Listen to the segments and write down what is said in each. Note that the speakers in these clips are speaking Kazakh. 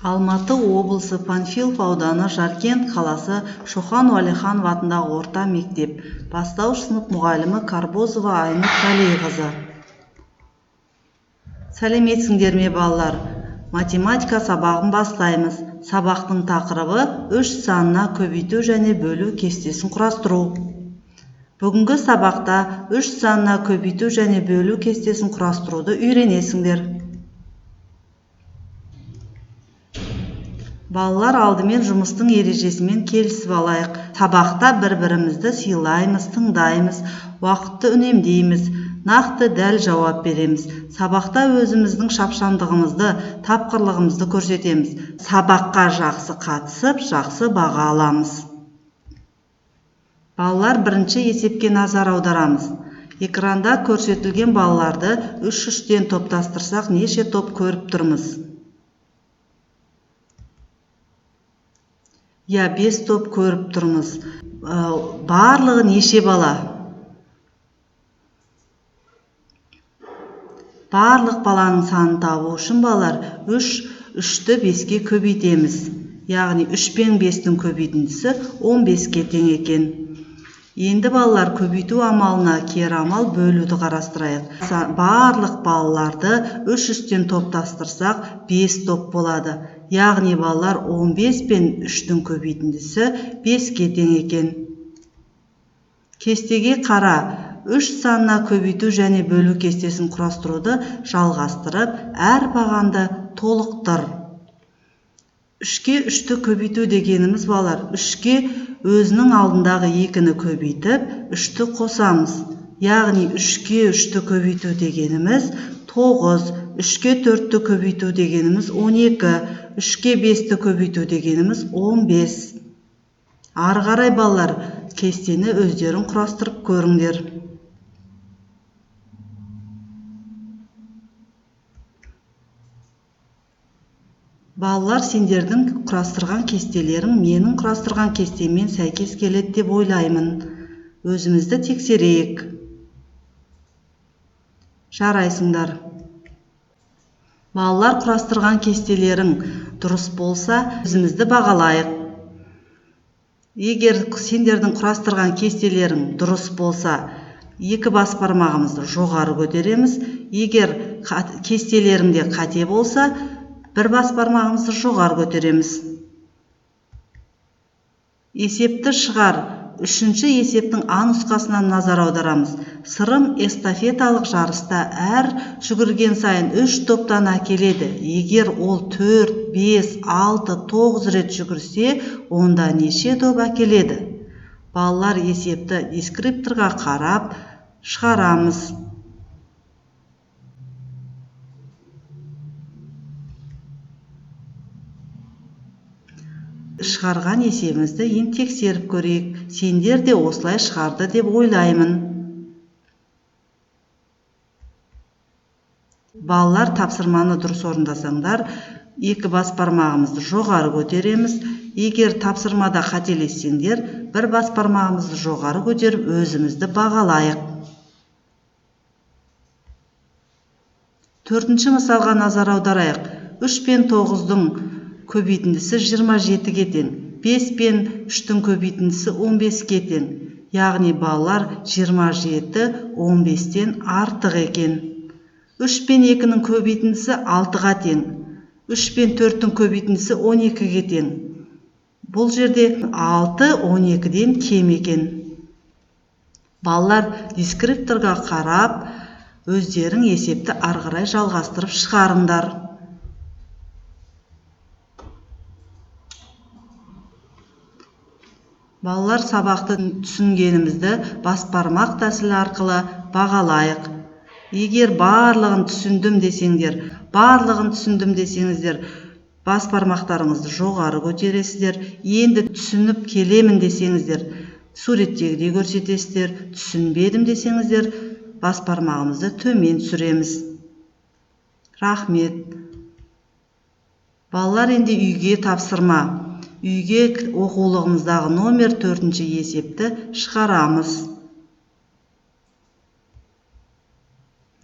Алматы облысы, Панфилов ауданы, Жаркент қаласы, Шоқан Уәлиханов атындағы орта мектеп, бастауыш сынып мұғалімі Карбозова Айнұр Қалиқызы. Сәлеметсіңдер ме, балалар? Математика сабағын бастаймыз. Сабақтың тақырыбы: үш санына көбейту және бөлу кестесін құрастыру. Бүгінгі сабақта үш санына көбейту және бөлу кестесін құрастыруды үйренесіңдер. Балалар, алдымен жұмыстың ережесімен келісіп алайық. Сабақта бір-бірімізді сыйлаймыз, тыңдаймыз, уақытты үнемдейміз, нақты, дәл жауап береміз. Сабақта өзіміздің шапшаңдығымызды, тапқырлығымызды көрсетеміз. Сабаққа жақсы қатысып, жақсы баға аламыз. Балалар, бірінші есепке назар аударамыз. Экранда көрсетілген балаларды үш-үштен топтастырсақ, неше топ көріп тұрмыз? Иә, 5 топ көріп тұрмыз. Барлығы неше бала? Барлық баланың санын табу үшін, балалар, үш, үшті беске көбейтеміз. Яғни үш пен бестің көбейтіндісі 15-ке тең екен. Енді, балалар, көбейту амалына кері амал бөлуді қарастырайық. Барлық балаларды үш үштен топтастырсақ, 5 топ болады. Яғни, балалар, 15 пен үштің көбейтіндісі 5-ке тең екен. Кестеге қара, үш санына көбейту және бөлу кестесін құрастыруды жалғастырып, әр бағанды толықтыр. Үшке үшті көбейту дегеніміз, балалар, үшке өзінің алдындағы екіні көбейтіп, үшті қосамыз. Яғни үшке үшті көбейту дегеніміз 9, үшке төртті көбейту дегеніміз 12, үшке бесті көбейту дегеніміз 15. Ары қарай, балалар, кестені өздерің құрастырып көріңдер. Балалар, сендердің құрастырған кестелерің менің құрастырған кестеммен сәйкес келеді деп ойлаймын. Өзімізді тексерейік. Жарайсыңдар. Балалар, құрастырған кестелерің дұрыс болса, өзімізді бағалайық. Егер сендердің құрастырған кестелерің дұрыс болса, екі бас бармағымызды жоғары көтереміз. Егер кестелеріңде қате болса, бір бас бармағымызды жоғары көтереміз. Есепті шығар. Үшінші есептің А нұсқасына назар аударамыз. Сырым эстафеталық жарыста әр жүгірген сайын үш топтан әкеледі. Егер ол 4, 5, 6, 9 рет жүгірсе, онда неше топ әкеледі? Балалар, есепті дескрипторға қарап шығарамыз. Шығарған есебімізді енді тексеріп көрейік. Сендер де осылай шығарды деп ойлаймын. Балалар, тапсырманы дұрыс орындасаңдар, екі бас бармағымызды жоғары көтереміз. Егер тапсырмада қателессеңдер, бір бас бармағымызды жоғары көтеріп, өзімізді бағалайық. Төртінші мысалға назар аударайық. 3 пен тоғыздың көбейтіндісі 27-ге тең. 5 пен үштің көбейтіндісі 15-ке тең. Яғни, балалар, 27 15-тен артық екен. 3 пен екінің көбейтіндісі 6-ға тең. 3 пен төрттің көбейтіндісі 12-ге тең. Бұл жерде 6 12-ден кем екен. Балалар, дескрипторға қарап, өздерің есепті ары қарай жалғастырып шығарыңдар. Балалар, сабақты түсінгенімізді бас бармақ тәсілі арқылы бағалайық. Егер барлығын түсіндім десеңдер, барлығын түсіндім десеңіздер, бас бармақтарыңызды жоғары көтересіздер. Енді түсініп келемін десеңіздер, суреттегідей көрсетесіздер. Түсінбедім десеңіздер, бас бармағымызды төмен түсіреміз. Рахмет. Балалар, енді үйге тапсырма. Үйге оқулығымыздағы номер төртінші есепті шығарамыз.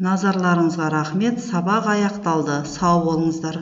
Назарларыңызға рахмет. Сабақ аяқталды. Сау болыңыздар.